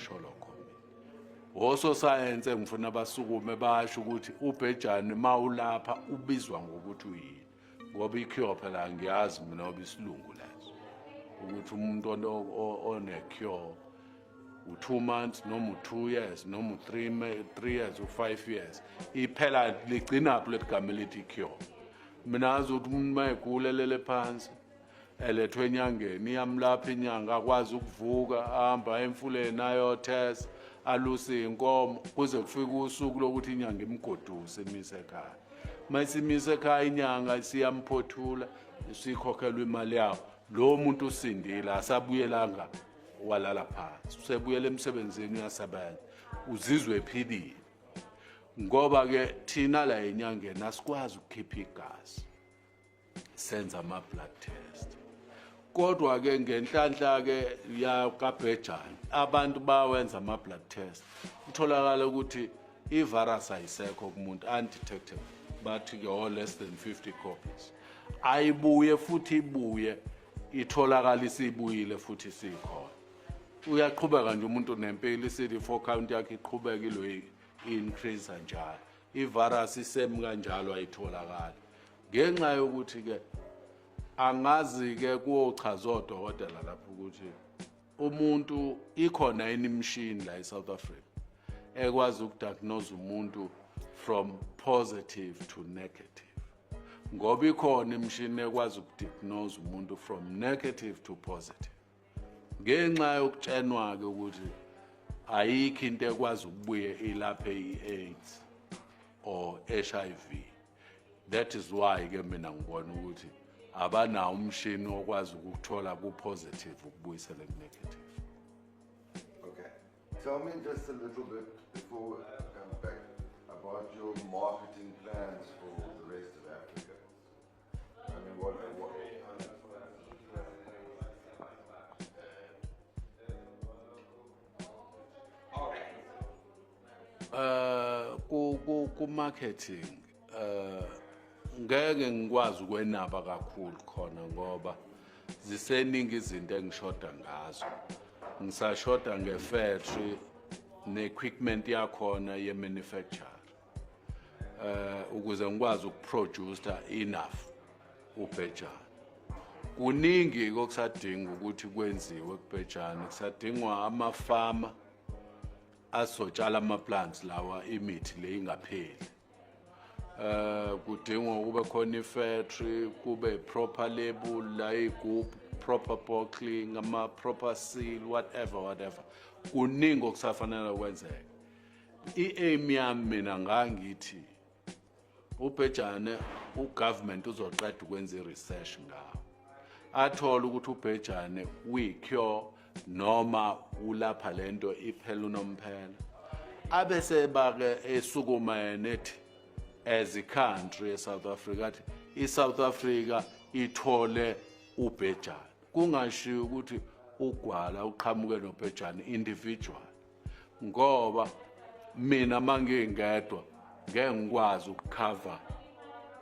Ngikusho lokho mina. Ososayensi engifuna basukume basho ukuthi ubhejane mawulapha ubizwa ngokuthi uyini, ngoba i-cure phela angiyazi mina, ngoba isilungu leso ukuthi umuntu one-cure u-2 months noma u-2 years noma u-3 years, u-5 years, iphela ligcinaphi leli gama elithi cure? Mina azi ukuthi umuntu uma egula elele phansi, elethwe enyangeni, iyamlapha inyanga, akwazi ukuvuka, ahamba emfuleni ayothesa, aluse iy'nkomo, kuze kufike usuku lokuthi inyanga imgoduse, imise ekhaya. Uma isimise ekhaya inyanga, isiyamphothula, isikhokhelwa imali yawo. Lowo muntu usindile, asabuyelanga walala phansi, usebuyela emsebenzini, uyasebenza, uzizwe ephilile. Ngoba-ke thina la enyangeni asikwazi ukukhipha igazi senza ama-blood test, kodwa-ke ngenhlanhla-ke yakabhejane abantu bawenza ama-blood test, kutholakala ukuthi i-virus ayisekho kumuntu, undetectable. Bathi-ke oh, less than 50 copies. Ayibuye futhi ibuye itholakala isibuyile futhi sikhona. Uyaqhubeka nje umuntu nempilo, i-CD4 count yakhe iqhubeka ilo increase njalo, i-virus isemi kanjalo, ayitholakali. Ngenxa yokuthi-ke angazi-ke kuyochaza odokotela lapho ukuthi umuntu ikhona yini imishini la e-South Africa ekwazi ukudiagnose umuntu from positive to negative, ngoba ikhona imishini ekwazi ukudiagnose umuntu from negative to positive. Ngenxa yokutshenwa-ke ukuthi ayikho into ekwazi ukubuye ilaphe i-AIDS or HIV, that is why ke mina ngibona ukuthi abanawo umshini okwazi ukuthola ku-positive ukubuyisela ku-negative. Okay. Tell me just a little bit before I come back about your marketing plans for the rest of Africa. I mean, what? Ku marketing ngeke ngikwazi ukwenaba kakhulu khona ngoba ziseningi izinto engishoda ngazo. Ngisashoda ngefactory ne-equipment yakhona ye-manufacture ukuze ngikwazi ukuproduce enough ubhejane. Kuningi okusadinga ukuthi kwenziwe kubhejane. Kusadingwa amafama azotshala ama-plants lawa, imithi le ingapheli. Kudingwa kube khona i-factory, kube proper label la igubhu, proper bottling, ama proper seal, whatever whatever. Kuningi okusafanele kwenzeke. I-aim yami mina ngangithi ubhejane ugovernment uzoqeda ukwenza i-research ngawo, athole ukuthi ubhejane uyi-cure noma ulapha lento iphela unomphela, abese bake esukuma yena ethi as a country eSouth Africa, athi iSouth Africa ithole ubhejane. Kungashiwo ukuthi uGwala uqhamuke nobhejane individual, ngoba mina mangingedwa ngeke ngikwazi ukucover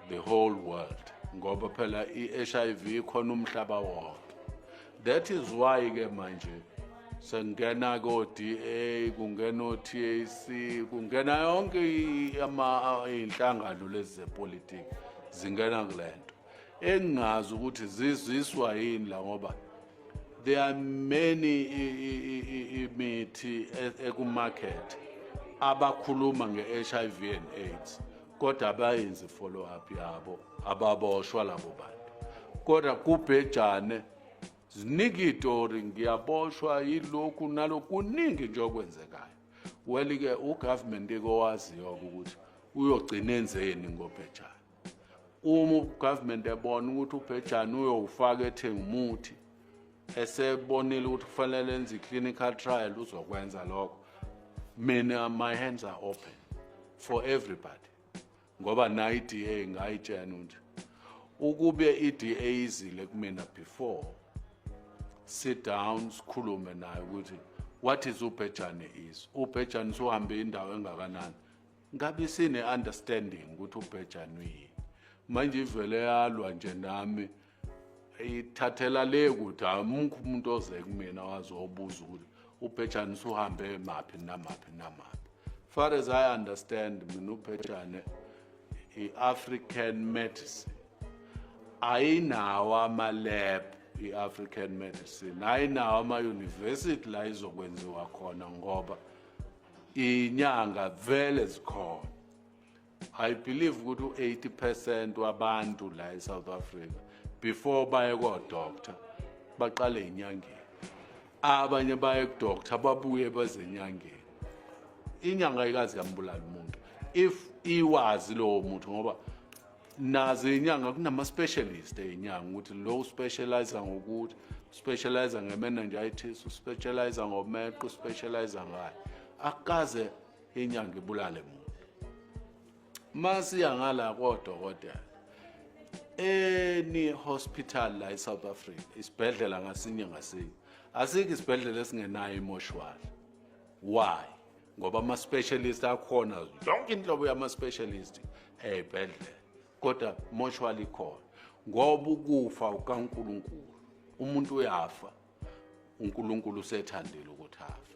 the whole world, ngoba phela i-HIV ikhona umhlaba wonke. That is why ke manje sengena ko-DA, kungena o-TAC, kungena yonke ama iy'nhlangano lezi zepolitiki, zingena kulento engingazi ukuthi ziziswa yini la, ngoba there are many imithi ekumarket abakhuluma nge-HIV and AIDS, kodwa abayenzi follow up yabo, ababoshwa labo bantu. Kodwa kubhejane ziningi iy'tori, ngiyaboshwa yilokhu nalokhu, kuningi nje okwenzekayo. Well-ke, ugovernment ekowaziyo-ke ukuthi uyogcina enzeni ngobhejane. Uma ugovernment ebona ukuthi ubhejane uyowufaka ethenga umuthi, esebonile ukuthi kufanele enze i-clinical trial, uzokwenza lokho. Mina my hands are open for everybody, ngoba nayo i-DA ngayitshena ukuthi ukube i-DA izile kumina before, sit down sikhulume nayo ukuthi what is ubhejane, is ubhejane usuhambe indawo engakanani, ngabe sine-understanding ukuthi ubhejane uyini. Manje ivele yalwa nje nami, ithathela le kuthi amukho umuntu oze kumina wazobuza ukuthi Ubhejane usuhambe maphi namaphi namaphi. Far as I understand mina, ubhejane i-African medicine, ayinawo ama-lab. I-African medicine ayinawo ama-university la izokwenziwa khona, ngoba inyanga vele zikhona. I believe ukuthi u-80% wabantu la eSouth Africa, before baye ko-doctor, baqale inyangeni. Abanye baye ku-doctor, babuye bazenyangeni. Inyanga ayikaze yambulala umuntu if iwazi lowo muntu, ngoba nazo inyanga kunama-specialist ey'nyanga, ukuthi lo uspecialize ngokuthi uspecialize nge-meningitis, uspecialize ngomeqo, uspecialize ngayo. Akukaze inyanga ibulale muntu. Masiya ngala kodokotela, any hospital la eSouth Africa, isibhedlela ngasinye ngasinye, asikho isibhedlela esingenayo imoshwari. Why? Ngoba ama-specialist akhona, yonke inhlobo yama-specialist ey'bhedlela, kodwa moshwari ikhona, ngoba ukufa ukaNkulunkulu. Umuntu uyafa uNkulunkulu usethandile ukuthi afe.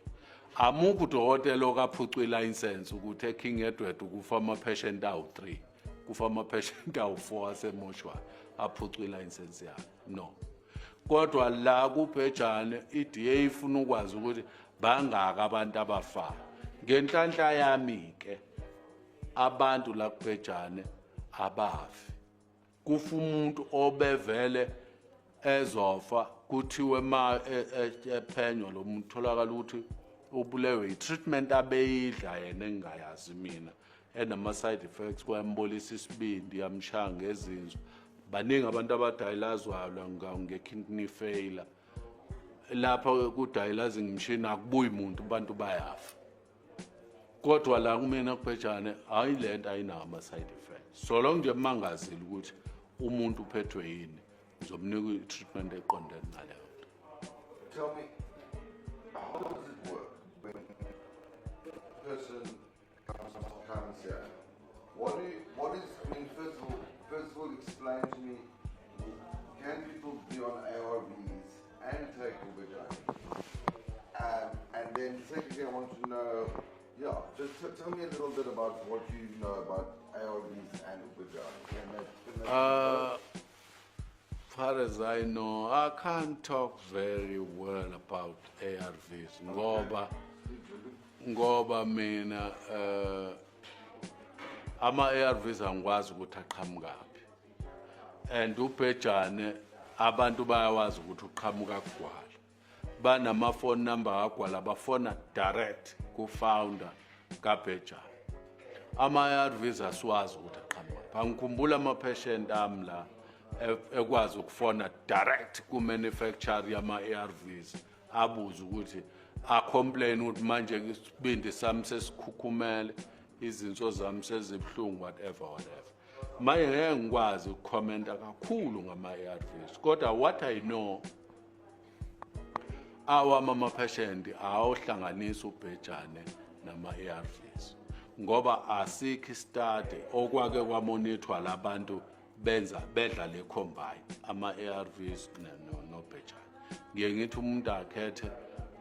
Amukho udokotela okaphucwa ilayisense ukuthi eKing Edward kufa ama-patient awu-3, kufa ama-patient awu-4 asemoshwari, aphucwa ilayisense yakhe, no. Kodwa la kubhejane, i-DA ifuna ukwazi ukuthi bangaka abantu abafayo. Ngenhlanhla yami-ke, abantu la kubhejane abafi. Kufa umuntu obevele ezofa, kuthiwe ma ephenywa lo muntu, tholakala ukuthi ubulewe i-treatment abeyidla yena engingayazi mina, enama-side effects, kwayambolisa isibindi, yamshaya ngezinzwa. Baningi abantu abadayilazwayo nge-kidney failure. Lapha ku-dialyzing machine akubuyi muntu, abantu bayafa. Kodwa la kumina kubhejane, hayi, lento ayinawo ama-side effects, so long nje mangazile ukuthi umuntu uphethwe yini, ngizomnika i-treatment eqondene naleyo nto. Tell me, how does it work when a person comes here? What is, I mean, first of all, explain to me, can people be on ARVs and take Ubhejane? And then secondly, I want to know, yeah, just tell me a little bit about what you know about ARVs and Ubhejane. Can they Far as I know, I can't talk very well about ARVs ngoba mina ama ARVs angikwazi ukuthi aqhamukaphi, and ubhejane abantu bayawazi ukuthi uqhamuka kugwala. Banama phone number kagwala, bafona direct ku founder kaBhejane. Ama ARVs asiwazi ukuthi aqhamuka. Angikhumbula ama patient ami la ekwazi ukufona direct ku manufacturer yama ARVs, abuze ukuthi, acomplain ukuthi manje isibindi sami sesikhukhumele, izinso zami sezibuhlungu, whatever whatever. Manje ngeke ngikwazi ukukhomenta kakhulu ngama ARVs, kodwa what I know, awami ama-patient awuhlanganisa ubhejane nama-ARVs, ngoba asikho istudy okwake kwamonithwa labantu benza bedla le combine ama-ARVs nobhejane. Ngiye ngithi umuntu akhethe,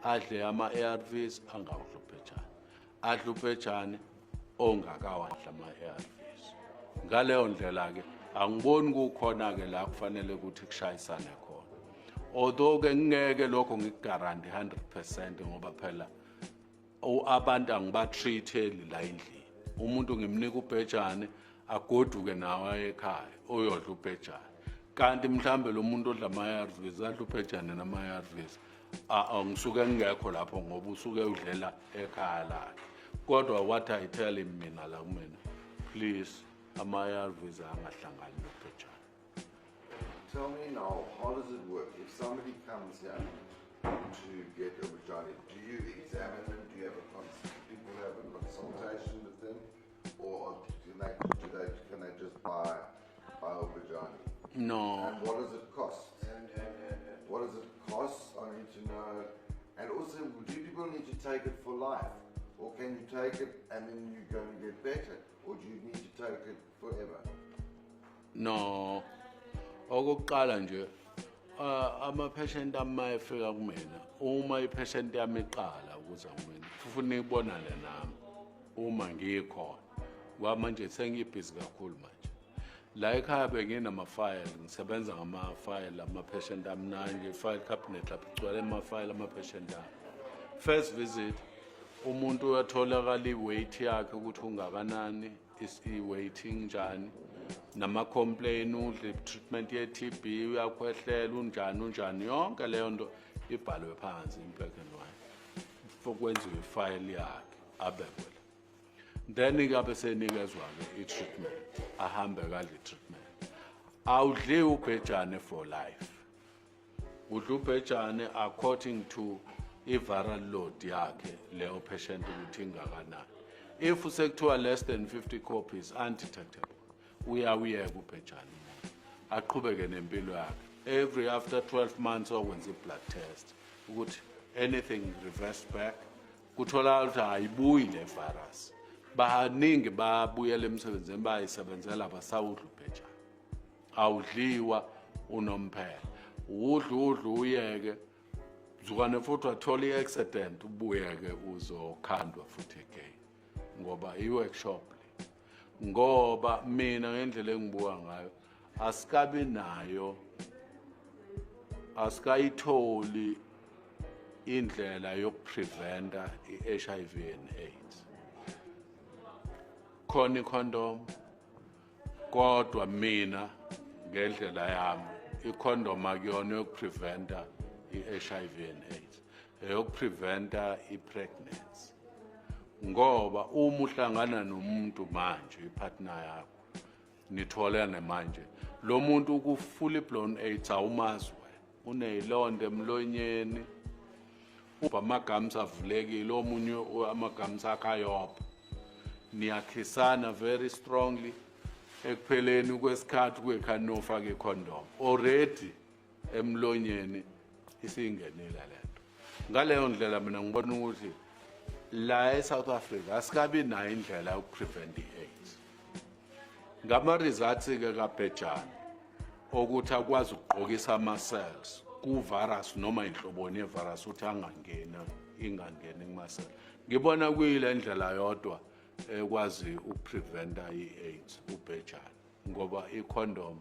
adle ama-ARVs angawudli ubhejane, adle ubhejane ongakawadli ama-ARVs. Ngaleyo ndlela-ke angiboni kukhona-ke la kufanele ukuthi kushayisane khona, although-ke ngingeke lokho ngikugaranti 100%, ngoba phela abantu angibatreat-eli la endlini. Umuntu ngimnika ubhejane, agoduke nawe aye ekhaya uyodla ubhejane, kanti mhlambe lo muntu odla ama-ARVs adla ubhejane nama-ARVs, ngisuke ngingekho lapho, ngoba usuke udlela ekhaya lakhe. Kodwa what I tell him mina la kumina, please, ama-ARVs angahlangani nobhejane. Tell me now, how does it work? If somebody comes here to get Ubhejane, do you examine them? Do you have a people have a consultation with them, or do they can they just buy Ubhejane? No. And what does it cost? What does it cost? I need to know. And also, do people need to take it for life, or can you take it and then you're going to get better, or do you need to take it forever? No, okokuqala nje, Ama-patient ami uma efika kumina, uma i-patient yami iqala ukuza kumina, kufuna ibonane nami uma ngikhona, ngoba manje sengibhizi kakhulu manje. La ekhaya benginamafayela, ngisebenza ngamafayela ama-patient ami. Nanje i-file cabinet lapho igcwele amafayela ama-patient ami. First visit, umuntu uyatholakala i-weight yakhe ukuthi ungakanani, i-weight injani, nama-complain, udle i-treatment ye-TB, uyakhwehlela, unjani unjani, yonke leyo nto ibhalwe phansi in black and white for kwenziwe ifayili yakhe, abekwe la. Then-ke abe senikezwa-ke i-treatment, ahambe kadle i-treatment. Awudliwi ubhejane for life, udla ubhejane according to i-viral load yakhe leyo patient ukuthi ingakanani. If sekuthiwa less than 50 copies, undetectable, uyawuyeka ubhejane umuntu, aqhubeke nempilo yakhe. Every after 12 months okwenza i-blood test ukuthi anything reversed back, kutholakala ukuthi ayibuyi le virus. Baningi babuyela emsebenzini, bayisebenzela, basawudla ubhejane. Awudliwa unomphela, udla udla uyeke, zukwane futhi wathola i-accident, ubuyeke uzokhandwa futhi again, ngoba i-workshop le. Ngoba mina ngendlela engibuka ngayo, asikabi nayo, asikayitholi indlela yokupreventa i-HIV and AIDS. Khona i-condom, kodwa mina ngendlela yami i-condom akuyona yokupreventa i-HIV and AIDS, eyokupreventa i-pregnancy, ngoba uma uhlangana nomuntu manje, ipartner yakho, nitholene manje, lo muntu ku fully blown AIDS, awumazi wena, uneyilonda emlonyeni, uba amagums avulekile, omunye amagums akhe ayopha, niyakhisana very strongly. Ekupheleni kwesikhathi kwekhani nofaka icondom, already emlonyeni isingenile lento. Ngaleyo ndlela mina ngibona ukuthi la eSouth Africa asikabi nayo indlela yokuprevent i-AIDS. Ngama-results ke kabhejane okuthi akwazi ukugqokisa ama-cells ku-virus noma inhloboni ye-virus ukuthi angangena, ingangeni kuma-cell, ngibona kuyile ndlela yodwa ekwazi ukupreventa i-AIDS, ubhejane, ngoba i-condom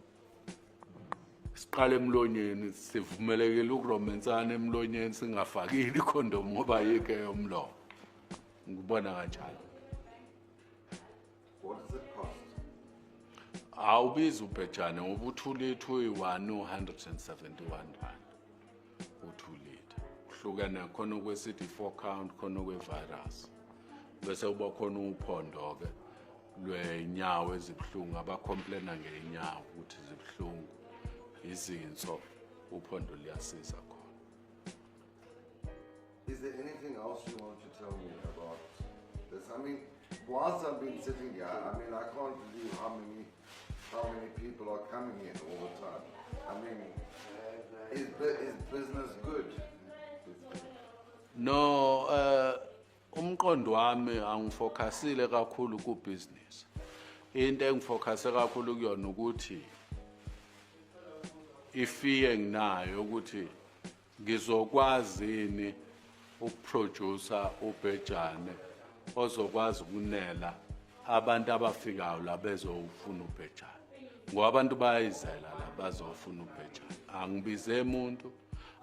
siqala emlonyeni, sivumelekile ukuromensana emlonyeni singafakile icondom, ngoba yikho eyomlomo. Ngibona kanjalo. What does it cost? Awubizi ubhejane, ngoba u-2 litre uyi-1 171 rand u-2 litre. Kuhlukene khona okwe-CD4 count, khona okwe-virus, bese kuba khona uphondo-ke lwenyawo ezibuhlungu, abacomplaina ngey'nyawo ukuthi zibuhlungu, izinso, uphondo luyasiza khona. Is there anything else you want to tell me about this? I mean, whilst I've been sitting here, I mean, I can't believe how many people are coming in all the time. I mean, is business good? No, umqondo wami angifocusile kakhulu ku business. Into engifocuse kakhulu kuyona ukuthi ifear nginayo ukuthi ngizokwazi yini ukuproduce ubhejane ozokwazi ukunela abantu abafikayo la bezofuna ubhejane, ngoba abantu bayayizela la bazofuna ubhejane. Angibize umuntu,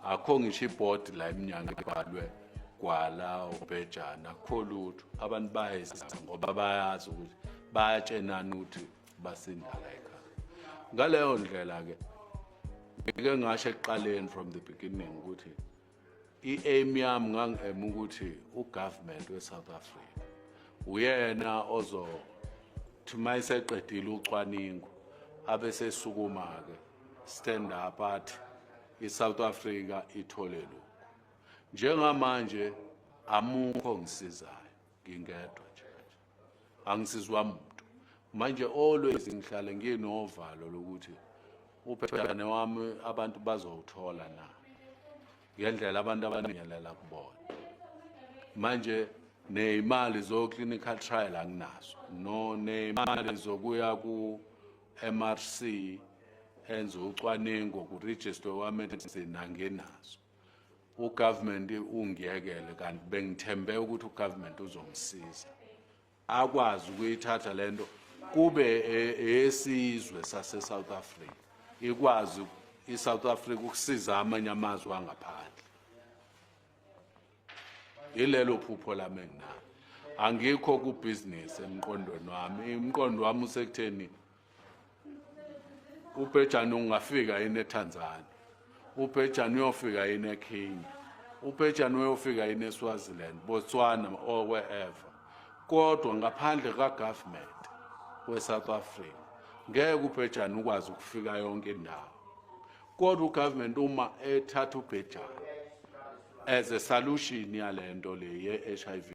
akho ngisho ibhodi la eminyango ebhalwe gwala ubhejane, akukho lutho. Abantu bayeza ngoba bayazi ukuthi bayatshenana ukuthi basinda la ekhaya. Ngaleyo ndlela-ke ngike ngasho ekuqaleni, from the beginning, ukuthi i-aim yami ngangi-aim ukuthi ugovernment we-South Africa uyena ozothi uma eseqedile ucwaningo abe sesukuma-ke, stand up, athi i-South Africa ithole lokhu. Njengamanje amukho ngisizayo, ngingedwa nje kanje, angisizwa muntu. Manje always ngihlale nginovalo lokuthi ubhejane wami abantu bazowuthola na, ngendlela abantu abaningelela kubona manje. Ney'mali zo-clinical trial anginazo, no ney'mali zokuya ku-MRC. Enze ucwaningo, kurejistwe kwa-medicine, anginazo. Ugovernment ungiyekele, kanti bengithembe ukuthi ugovernment uzongisiza, akwazi ukuyithatha lento kube eyesizwe sase-South Africa, ikwazi i-South Africa ukusiza amanye amazwe angaphandle. Ilelo phupho lami enginalo. Angikho kubhizinisi emqondweni wami. Umqondo wami usekutheni ubhejane ungafika yini eTanzania, ubhejane uyofika yini eKenya, ubhejane uyofika yini eSwaziland, Botswana or wherever. Kodwa ngaphandle ka-government we-South Africa ngeke ubhejane ukwazi ukufika yonke indawo. Kodwa ugovernment uma ethatha ubhejane as a solution yalento le ye-HIV.